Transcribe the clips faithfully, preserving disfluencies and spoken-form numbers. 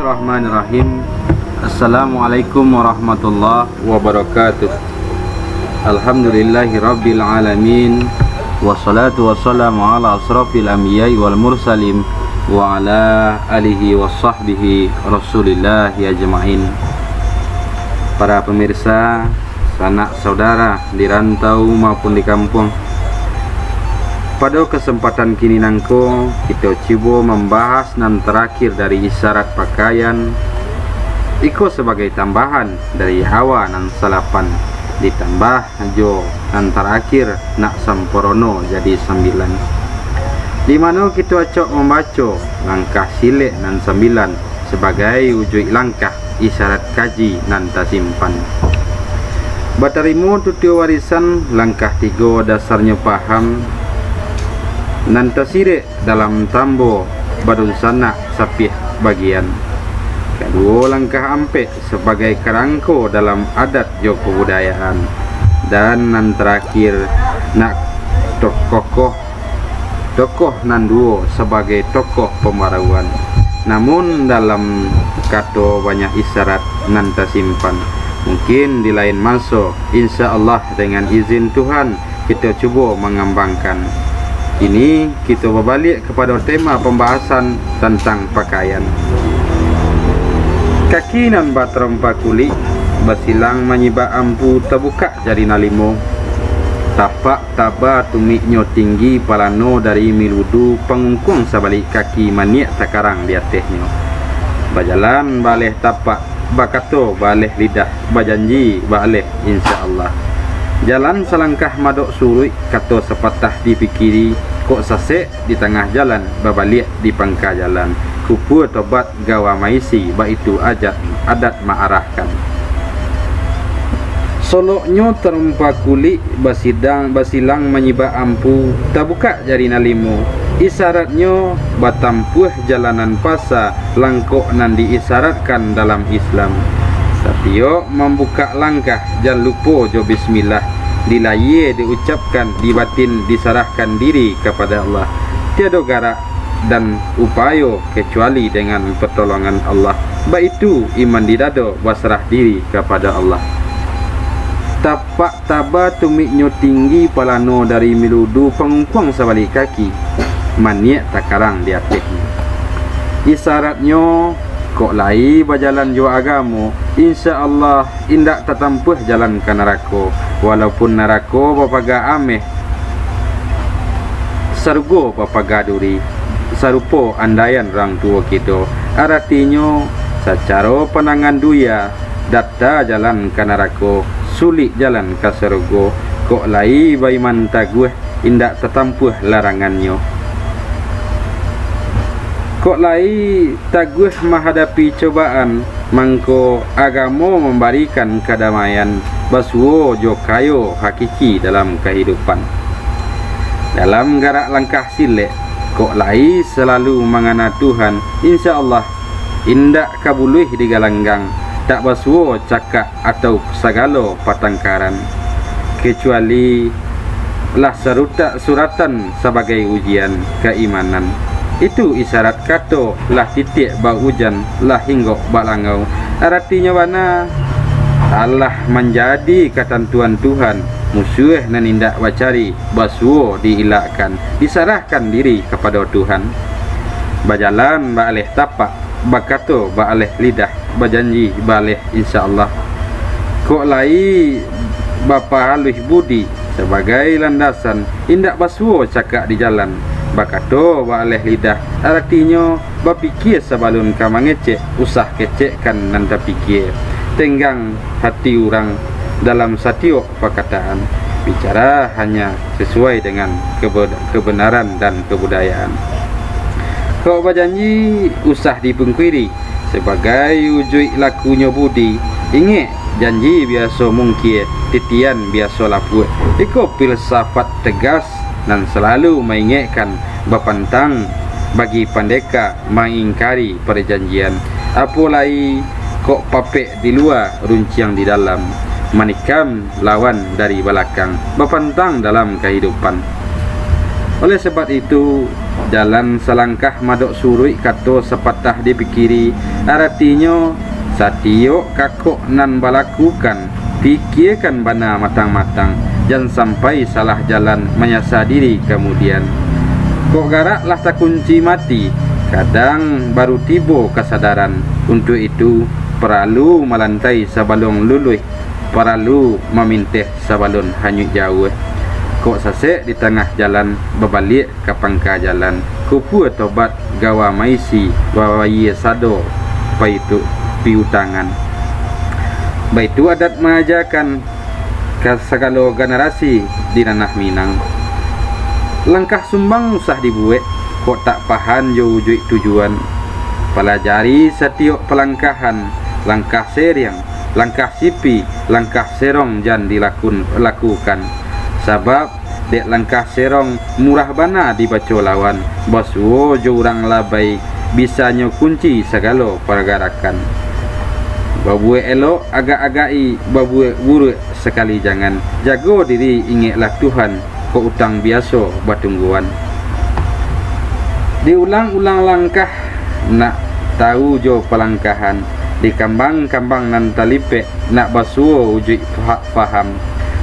Bismillahirrahmanirrahim. Assalamualaikum warahmatullahi wabarakatuh. Alhamdulillahirabbil alamin. Wassalatu wassalamu ala asrafil anbiya'i wal mursalin wa ala alihi wa sahbihi rasulillahi ajma'in. Para pemirsa, sanak saudara di rantau maupun di kampuang. Pado kasempatan kini nangko, kito cubo mambahas nan tarakhir dari isyarat pakaian. Iko sabagai tambahan dari awa nan salapan, ditambah jo nan tarakhir nak sampurno jadi sambilan. Di mano kito acok mambaco langkah silek nan sambilan sabagai ujuik langkah isyarat kaji nan tasimpan. Batarimo tutio warisan, langkah tigo dasarnyo paham, nan tasirek dalam tambo badunsanak sapiah bagian. Kaduo langkah ampek sabagai karangko dalam adat jo kabudayaan. Dan nan tarakhir, nak tokoh tokoh nan duo sabagai tokoh pambarauan. Namun dalam kato banyak isyarat nan tasimpan. Mungkin di lain maso, insya Allah dengan izin Tuhan, kito cubo mangambangkan. Kini kito babaliak kapado tema pambahasan tantang pakaian. Kaki nan batarompa kulik, basilang manyibak ampu, tabukak jari nan limo. Tapak taba tumiknyo tinggi, palano dari miludu, pangungkuang sabalik kaki, maniak takarang di atehnyo. Bajalan baaleh tapak, bakato baaleh lidah, bajanji baaleh insya Allah. Jalan salangkah madok suruik, kato sapatah dipikiri, kok sasek di tangah jalan, babaliak di pangka jalan. Kupua tobat gawa maisi, baitu ajat adat maarahkan. Soloknyo tarompa kulik, basidang, basilang manyibak ampu, tabukak jari nan limo. Isaratnyo batampuah jalanan pasa, langkok nan diisaratkan dalam Islam. Satiok mambukak langkah, jan lupo jo bismillah. Di layie diucapkan, di batin disarahkan diri kapado Allah. Tiado garak dan upayo kecuali dengan pertolongan Allah. Baitu iman di dado, basarah diri kapado Allah. Tapak taba tumiknyo tinggi, palano dari miludu, pangungkuang sabalik kaki, maniak takarang di atehnyo. Isaratnyo, kok lai bajalan jo agamo, insya Allah indak tatampuah jalan ka narako, walaupun narako bapaga ameh, sarugo bapaga duri, sarupo andaian urang tuo kito. Aratinyo, sacaro pandangan dunia, data jalan ka narako, sulik jalan ka sarugo, kok lai baiman taguah, indak tatampuah larangannyo. Kok lai taguah mahadapi cobaan, mangko agamo mambarikan kadamaian, basuo jo kayo hakiki dalam kahidupan. Dalam garak langkah silek, kok lai salalu mangana Tuhan, insya Allah indak ka buluih digalanggang, tak basuo cakak atau sagalo patangkaran, kecuali lah sarutak suratan sabagai ujian kaimanan. Itu isarat kato, lah titiak bak ujan, lah hinggok bak langau. Aratinyo bana, alah manjadi katantuan Tuhan, musuah nan indak bacari, basuo diilakkan, disarahkan diri kapado Tuhan. Bajalan baaleh tapak, bakato baaleh lidah, bajanji baaleh insya Allah. Kok lai bapahaluih budi sabagai landasan, indak basuo cakak di jalan, bakato baaleh lidah, aratinyo bapikia sabalun ka mangecek, usah kecekkan nan tapikia. Tenggang hati urang dalam satiok pakataan, bicara hanya sasuai dengan kebe-, kebenaran dan kebudayaan. Kok bajanji, usah dipungkiri, sabagai ujuik lakunyo budi. Ingek, janji biaso mungkia, titian biaso lapuak. Iko filsafat tegas nan salalu maingekkan, bapantang bagi pandeka maingkari parjanjian. Apo lai, kok papek di lua, runciang di dalam, manikam lawan dari balakang, bapantang dalam kahidupan. Oleh sebab itu, jalan salangkah madok suruik, kato sapatah dipikiri, Aratinyo, satiok kakok nan balakukan, pikiekan bana matang-matang, jan sampai salah jalan manyasa diri kamudian. Kok garak lah takunci mati, kadang baru tibo kasadaran. Untuak itu, paralu malantai sabalun luluih, paralu maminteh sabalun hanyuik jauah. Kok sasek di tangah jalan, babaliak ka pangka jalan, kupua tobat gawa maisi, babayie sado paitu piutangan. Baitu adat maajakan ka sagalo ganarasi di ranah Minang. Langkah sumbang usah dibuek, kok tak pahan jo ujuik tujuan. Palajari satiok palangkahan, langkah seriang, langkah sipi, langkah serong jan dilakun-, lakukan. Sabab, dek langkah serong murah bana dibaco lawan, basuo jo urang labai, bisanyo kunci sagalo pargarakan. Babuek elok agak-agak-i, babuek buruak sakali jangan. Jago diri, ingeklah Tuhan, kok utang biaso batungguan. Diulang-ulang langkah, nak tawu jo palangkahan, dikambang-kambang nan talipek, nak basuo ujuik fa-, faham.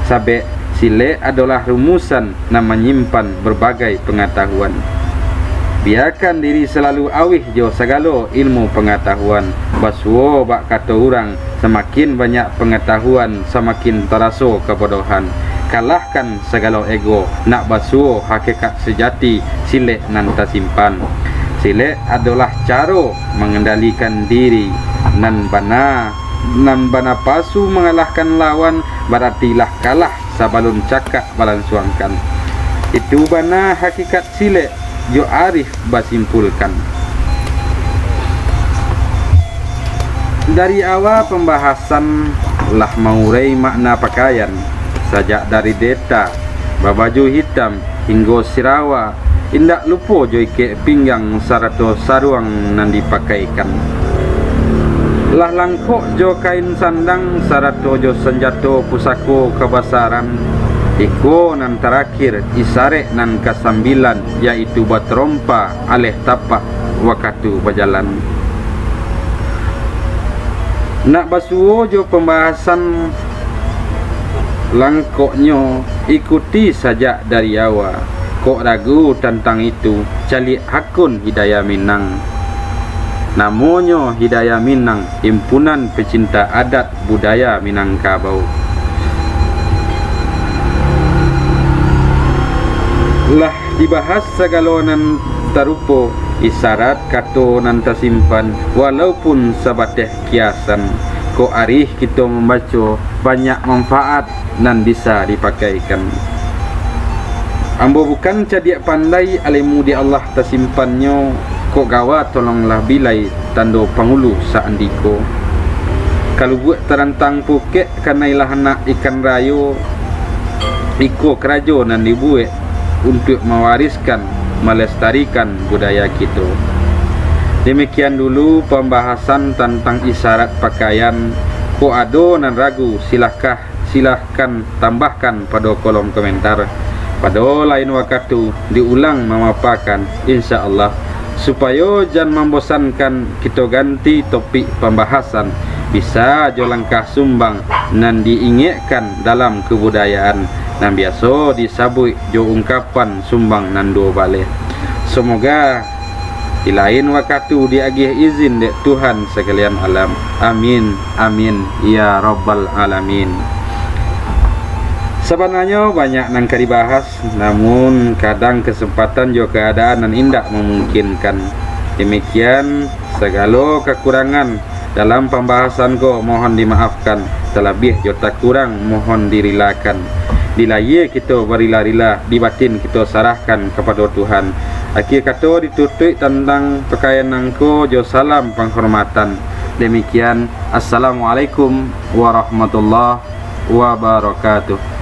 Sabek, silek adolah rumusan nan manyimpan barbagai pangatahuan. Biakan diri salalu awih jo sagalo ilmu pangatahuan, basuo bak kato urang, samakin banyak pangatahuan, samakin taraso kabodohan. Kalahkan sagalo ego, nak basuo hakikat sajati silek nan tasimpan. Silek adolah caro mangendalikan diri nan bana, nan bana pasu mangalahkan lawan, barati lah kalah sabalun cakak balansuangkan. Itu bana hakikat silek, jo arif basimpulkan. Dari awa pambahasan lah maurai makna pakaian, sajak dari deta, babaju hitam, hinggo sirawa, indak lupo jo ikek pinggang sarato saruang nan dipakaikan. Lah langkok jo kain sandang sarato jo sanjato pusako kabasaran, iko nan tarakhir, isarek nan kasambilan, yaitu batarompa aleh tapak wakatu bajalan. Nak basuo jo pambahasan langkoknyo, ikuti sajak dari awa. Kok ragu tantang itu, caliak akun Hidayah Minang. Namonyo Hidayah Minang, himpunan pecinta adat budaya Minangkabau. Lah dibahas sagalo nan tarupo, isarat kato nan tasimpan, walaupun sabateh kiasan. Kok arih kito mambaco, banyak manfaat nan bisa dipakaikan. Ambo bukan cadiak pandai, alemu di Allah tasimpannyo, kok gawa tolonglah bilai, tando pangulu saandiko. Kalubuak tarantang pukek, kanailah anak ikan rayo, iko karajo nan dibuek untuak mawariskan, malestarikan budaya kito. Demikian dulu pambahasan tantang isarat pakaian. Kok ado nan ragu, silahkah, silahkan tambahkan pado kolom komentar. Pado lain wakatu diulang mamapakan, insya Allah. Supayo jan mambosankan, kito ganti topik pambahasan, bisa jo langkah sumbang nan diingekkan dalam kabudayaan, nan biaso disabuik jo ungkapan sumbang nan duo baleh. Samoga di lain wakatu diagiah izin dek Tuhan sakalian alam. Amin, amin, ya rabbal alamin. Sabananyo banyak nan ka dibahas, namun kadang kasempatan jo kaadaan nan indak mamungkinkan. Demikian, sagalo kakurangan dalam pambahasan ko mohon dimaafkan, talabiah jo takurang mohon dirilakan. Di layie kito barila-rila, di batin kito sarahkan kapado Tuhan. Akhia kato ditutuik tantang pakaian nangko jo salam panghormatan. Demikian, Assalamualaikum warahmatullahi wabarakatuh.